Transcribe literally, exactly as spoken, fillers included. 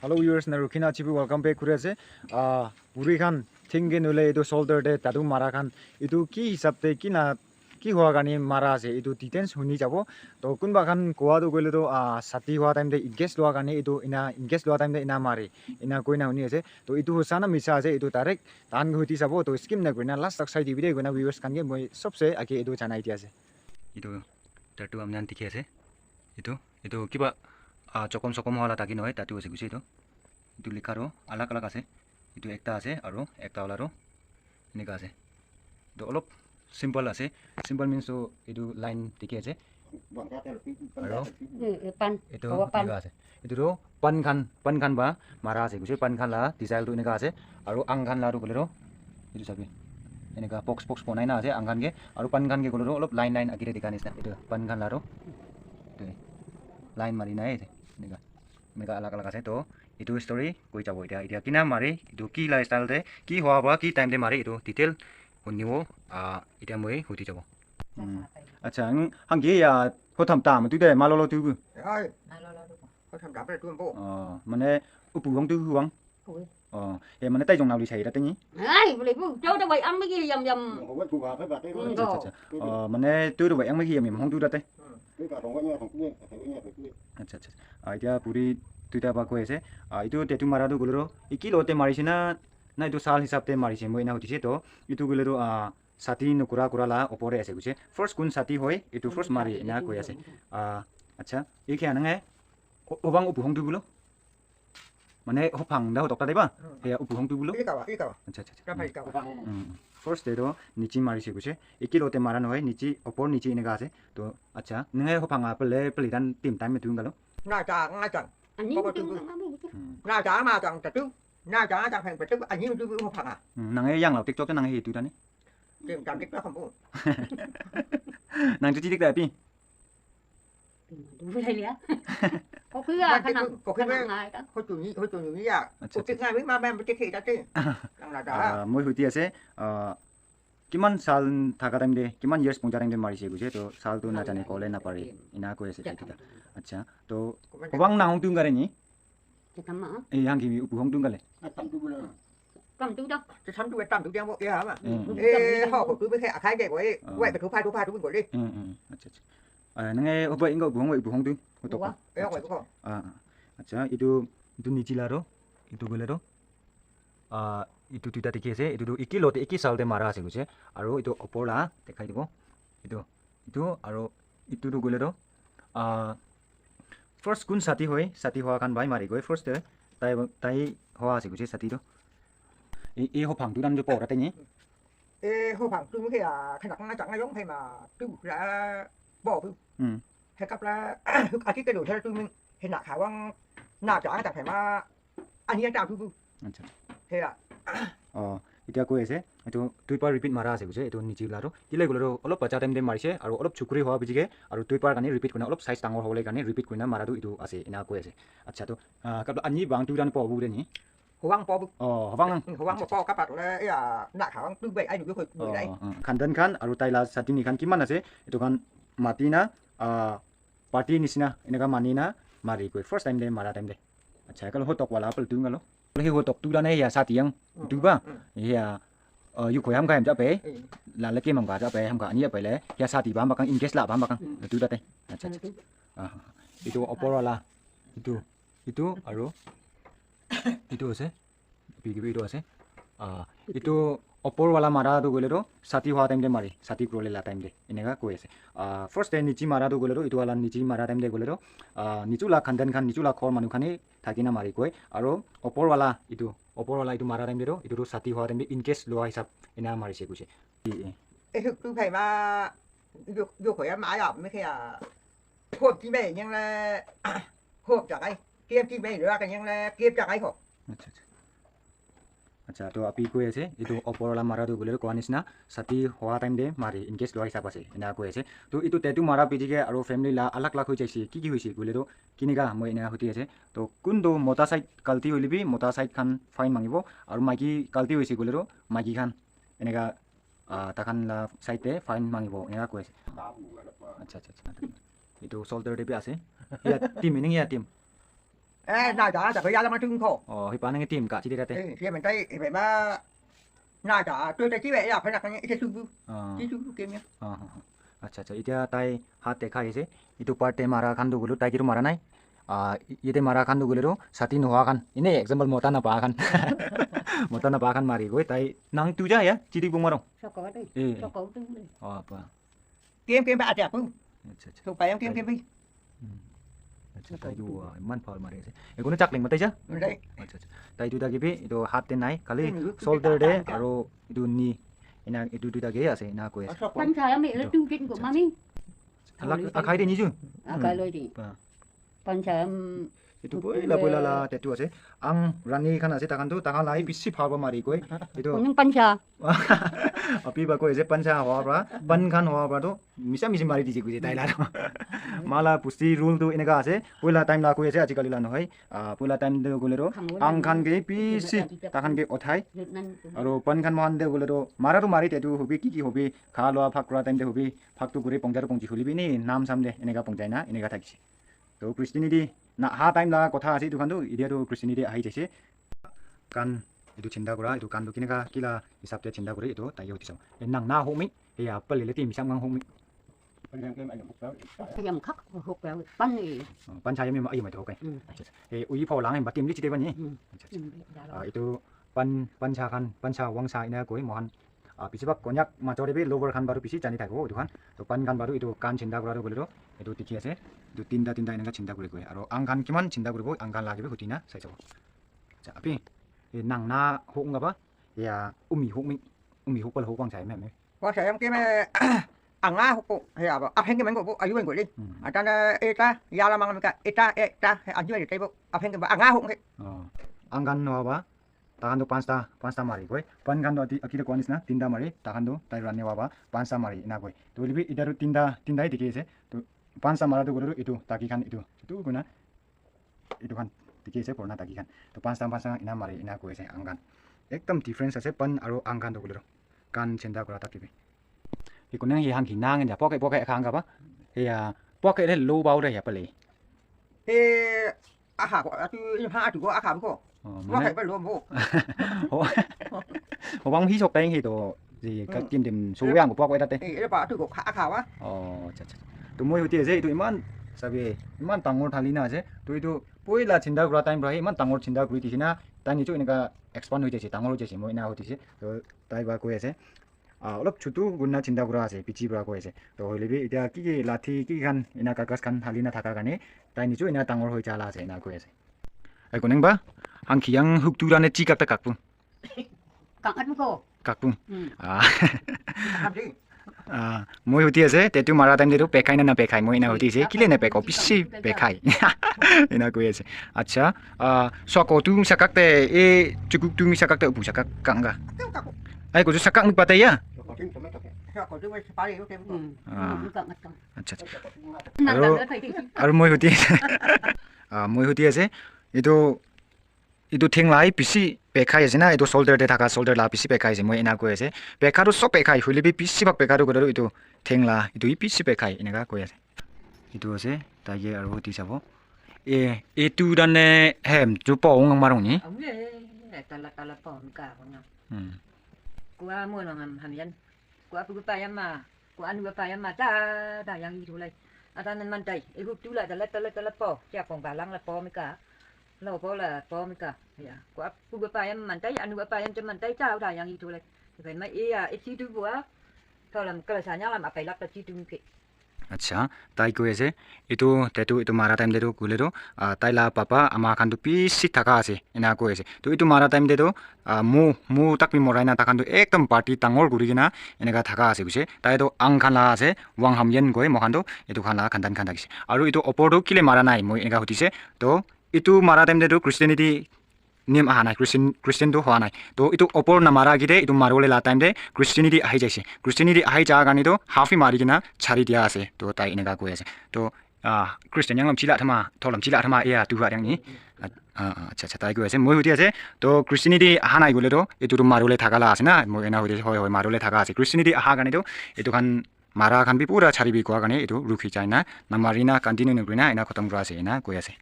Hello viewers, na rukina chibi welcome back kuri ase. Ah, puri khan thinking nule etu shoulder te tattoo mara khan etu ki hisab te ki na ki hua karne mara ase etu details huni jabo. To kunba khan koa tu koile tu ah sati hua time te engage lua karne etu ina engage lua time te ina mare ina koina huni ase. To etu hosa na misa ase etu direct tan ke huti sabo to skim na koina last tak sai dibi de koina viewers khan ke moi sob se ake etu janai di ase. Etu tattoo amnan dikhi ase. Etu etu kiba ah chokom sokom wala taki nohoi tattoo ase kuise etu. Etu likha ro alag alag ase. Etu ekta ase aro ekta wala ro enika ase. Etu olop simple ase. Simple means to etu line dikhi ase. Aro etu enika ase. Etu tu pan khan pan khan ba mara ase kuise pan khan la design tu enika ase. Aro ang khan la tu koile tu etu sabi enika box box bonai na ase ang khan ke. Aro pan khan ke koile tu olop line line agire dikha nisna etu pan khan la tu etu line mari na ase enika. Enika alag alag ase to etu story koi jabo etia etia kina mari etu ki lifestyle te ki hua ba ki time te mari etu detail hunibo ah etia moi huti jabo. Acha hangi ya hotam tam tu de malolo tu. Ai, hotam dapre tu bo. Oh, mane upu hong tu huang. Oh, e mane tai jong nauli sai ra tengi. Ai, boleh bu, jauh dah baik ang lagi yam yam. Acha acha acha. Oh, mane tu ro yang magi yam hong tu da te. Acha acha. Ah, etia puri tuita ba koi ase. Ah, etu tattoo mara tu koile tu iki lote marise na na etu sal hisab te marise moi ena hudise to etu koile tu ah sati nukura kura la opor te ase kuise. First kun sati hoi etu first mari ena koi ase. Ah, acha. Iki anange obang upu hong tu bulo. Mane hophang da hotok ta deba. He upu hong tu bulo. Acha acha. First te to nichi marise kuise. Iki lote mara nohoi nichi opor nichi enika ase. To acha. Nenge hophang a pele pele dan tim time me tu ngalo. Nga cha nga cha. Ani Papa tu tu. Nga cha ma cha ta tu. Nga cha ta phang pa tu ani tu hophang a. Nange yang lo TikTok nange he tu dani. Tim tam dik pa kham bu. Nang tu tik da pi. Dulai lia. Kopi ya kana kana ngai ta. Hotu ni hotu ni ya. Acha acha. Ngai ma ma te ke ta te. Nang la da. Ah, moi huti ase. Ah, kiman sal thaka time te kiman years pungja time te marise kuise to sal tu na jane kole na pare ina koi ase tai kita. Acha to kobang na hong tu ngare ni. Te kama. Eh yang ki upu hong tu ngale. Tam tu da. Te tam tu tam tu dia mo ya ma. Eh ho ho tu be ke akai de ko e. Wai be tu pa tu pa tu ko le. Acha acha. Ah, nange oba inga upu hong upu hong tu. Hotok. Ah, acha itu itu nichi la ro itu gole ro. Ah, itu tuita dikhi ase itu tu iki lote iki sal te mara ase kuise. Aro itu opor la dekhai dibo. Itu itu aro itu tu gole ro. Ah, first kun sati hoi sati hoa khan bai mari goi first te tai tai hoa ase kuise sati tu. I i ho phang tu dan jo pora te ni. E ho phang tu ke ya khana khana chang yong phai ma tu la bo bu. He kap la a ki ke do the tu min he na kha wang na cha ta phai ma ani ya ta bu bu. Acha. He ya. Oh, etia koi ase etu tuipa repeat mara ase kuise etu nichi la ro kile gole ro olop bacha time te marise aro olop chukri hoa biji ke aro tuipa kane repeat kurina olop size dangor hobole kane repeat kurina mara tu etu ase ena koi ase. Acha to ah, kap la ani bang tu dan po bu de ni. Huang po bu. Oh, hobang. Huang po ka pat le ya na kha wang tu bai ai du ko. Khandan khan aru tai la satini khan kiman ase etu khan mati na ah, party nisina eneka mani na mari koi first time de mara time de. Acha kalo hotok wala apple tu ngalo. He hotok tu dane ya sati yang tu ba ya yu ko ham ka ham ja pe la le ke mam ka ja pe ham ka ani ya pe le ya sati ba ma kang engage la ba ma kang tu da te. Acha acha. Ah, itu opor wala itu itu aru itu ase. P K B itu ase. Ah, itu opor wala mara tu koile tu sati hoa time te mari sati kurole la time te eneka koi ase. Ah, first te nichi mara tu koile tu itu wala nichi mara time te koile tu ah, nichu la khandan khan nichu la khor manu khan he thaki na mari koi aro opor wala itu opor wala itu mara time te tu itu tu sati hoa time te in case loa hisab ena mari se kuise. Eh, eh. Eh, tu phai ma yo yo ko ya ma ya me ke ya. Hop ti me nyang le hop ja kai. Kiep ti me lo ka nyang le kiep ja kai ho. Acha acha. Acha to api koi ase itu opor wala mara tu gule koa nisna sati hoa time te mari in case loa hisab ase ena koi ase. To itu tattoo mara piji ke aro family la alag alag hoi jaise ki ki hoise gule to kinika moi ena huti ase. To kun to mota side galti hoile bi mota side khan fine mangibo aru maiki galti hoise gule to maiki khan eneka ah, takhan la side te fine mangibo ena koi ase. Acha acha acha. Itu shoulder te bi ase. Ya team ini ya team. Eh, na da, da, ya la ma tung ko. Oh, hi pa nang tim ka chi de ra te. Eh, ye men tai, eh, ma, na da, tu te chi we ya, pa na kan, ite su bu. Ah. Chi su bu ke mi. Ah, ah, ah. Acha, acha. Itia tai hat te khai ase. Itu part te mara khan tu gulu, tai kiru mara nai. Ah, i-, yate mara khan tu gulu ro, sati noha khan. Ine example mota na pa khan. Mota na pa khan mari goi, tai nang tu ja ya, chi di bu maro. Soko tu. Eh. Soko tu. Oh, pa. Kem kem ba ate apu. Acha, acha. So payam kem kem bi. Hmm. Acha, tai yu wa man power mari ase. E kono chak ling matai ja? Ndai. Acha, acha. Tai duita ke bi, itu hat te nai, khali shoulder te, aro itu knee. Ina, itu duita ke ase, ina koi ase. Pan cha ya me, itu tu kin ko, mami. Alak, akhai de ni ju. Akhai loi de. Pa. Pan cha, um, itu boila, boila la, tattoo ase. Ang rani khan ase, takhan tu, takhan lai, bisi bhal pa mari koi. Itu. Kunung pan cha. Api ba koi ase, pan cha hoa pra, pan khan hoa pra tu, misa misi mari dise koi ase, tai la. Mala pusti rule tu eneka ase, poila time la koi ase, ajikali la nohoi. Ah, poila time te gole ro, ang khan ke bisi, takhan ke othai. Aro pan khan mohan te gole ro, mara tu mari te tu hobi, ki ki hobi, kha loa, phak kura time te hobi, phak tu gure pongja tu pongji holi bi ni, nam sam de, eneka pongja na, eneka thakise. To Christianity na ha time la kotha ase etu khan tu, etia tu Christianity ahi jaise. Kan etu chinta kura, etu kan tu kineka kila hisab te chinta kuri, etu tai uthi sabo. E nang na homi, e ya pale le tim sam ngang homi. Yam khak hok pa pan ni. Oh, pan cha yam ma ayo ma to kai. Mm. Acha, acha. E ui phau lang ba tim li chi te ba ni. Mm. Acha, acha. Mm, ya. Ah, etu pan, pan cha khan, pan cha wang cha ina koi mohan. Ah, bisi bhag Konyak major te bi lover khan baru bisi jani thakebo etu khan. To pan khan baru etu kan chinta kura tu gole tu etu dikhi ase. Etu tinta, tinta eneka chinta kuri koi. Aro ang khan kiman chinta kuribo, ang khan lage bi huti na sai jabo. Acha, api, e nang na hok nga ba, ya umi hok mi, umi hok pal hok wang sai me me. Wa sa yam ke me, anga hok ko, he aba, apheng ke men ko, ayu men ko le. Hmm. Atan eta, ya la mang me ka, eta, eta, he ayu men te bo, apheng ke ba, anga hok ke. Oh, ang khan no ba, takhan tu pansta, pansta mari koi. Pan khan tu ati, akita koanis na, tinta mari, takhan tu, tai ranne wa ba, pansta mari, ina koi. To libi itaru tinta, tinta hi dikhi ase. To pansta mara tu guru itu, taki khan itu. Itu guna, itu khan dikhi ase, purana taki khan. To pansta, pansta ina mari, ina koi ase, ang khan. Ekdam difference ase, pan aro ang khan tu guru. Kan chinta kura taki bi. Hi kunang hi hang hi nang ja, poke, poke khang ka ba. Ya, poke le lo ba ure ya pale. He, aha ko, atu, ha atu ko, aha ko. Oh, wa mana kai ba lo mo. Oh. Oh, bang hi sok teng hi to. Ji ka Hmm. kim dem so yang ko pa ko ta te. Eh, ele ba atu ko kha, kha wa. Oh, acha, acha. To moi huti ase, itu iman, sabi, iman dangor thali na ase. To itu poila chinta kura time pra hi, iman dangor chinta kuri dikhi na, tai nichu eneka expand hoi jaise, dangor hoi jaise, moi ena hoi jaise. To tai ba koi ase. Ah, olop chutu guna chinta kura ase, pichi pra koi ase. To hoile bi, itya ki ki lathi, ki ki khan, ena kagas khan hali na thaka karne, tai nichu ena dangor hoi jala ase, ena koi ase. Ai koneng ba, ang khiyang huk tu rane chi kak ta kakpun. Kang atu ko. Kakpun. Hmm. Ah. Kakap di. Ah, moi huti ase, tattoo mara time te tu pekhai na na pekhai, moi ena huti ase, kile na pekho, bisi pekhai. Ena koi ase. Acha, ah, soko tu sakak te, e, chukuk tu mi sakak te, upu sakak kanga. Ai, ko sakak mi pata ya? Hmm. Ah. Hmm, kang, kang. Acha, acha. Nang Aro, kang, kang. Aro moi huti. Ah, moi huti ase. Itu Etu theng la hi bishi pekhai ase na, etu shoulder te thaka shoulder la bishi pekhai ase, moi ena koi ase. Pekha tu sob pekhai, hoile bi bishi bhag pekha tu koile tu etu theng la, etu hi bishi pekhai, eneka koi ase. Etu ase, tai ke aru huti sabo. E, etu dane hem, tu pa ong marong ni? Tala, tala pa ong ka, ong. Hmm. Kua mo nang ham, ham yan. Ko apu ko payam ma, ko anu ko payam ma, ta, ta yang i thulai. Ata nan man tai, e hup tu la, ta la, ta la, ta la po, kya pong ba lang la po mi ka, lo po la po mi ka, ya. Ko apu ko payam man tai, anu ko payam te man tai, ta, ta yang i thulai. Ko kai ma e ya, e chi tu bua, to lam kala sa nyang lam apai lak ta chi tu mi ke. Acha, tai koi ase, etu tattoo etu mara time te tu koile tu, ah, tai la papa ama khan tu bishi thaka ase, ena koi ase. Tu etu mara time te tu, ah, mo, mo tak bi morai na, takhan tu ekdam party dangor kuri kena eneka thaka ase koise. Tai tu ang khan la ase, Wang Ham Yen koi, moikhan tu etu khan la khandan khan thakise. Aru etu opor tu kile mara nai, moi eneka hudise. To etu mara time te tu Christianity name aha nai, Christian, Christian tu hoa nai. To etu opor na mara agite, etu maribole la time te Christianity ahi jaise. Christianity ahi ja karne tu half hi mari kena chari dia ase. To tai eneka koi ase. To, ah, Christian yang lam chila thama, tholam chila thama, ya, tu ha yang ni. Ah, ah, acha, acha, tai koi ase. Moi huti ase. To Christianity aha nai gole to, etu tu maribole thaka la ase na. Moi ena huti ase, hoi, hoi, maribole thaka ase. Christianity aha karne tu, etu khan mara khan bi pura chari bi kua karne, etu rukhi jai na, na mari na, continue nukri na, ena khotom kura ase, ena koi ase.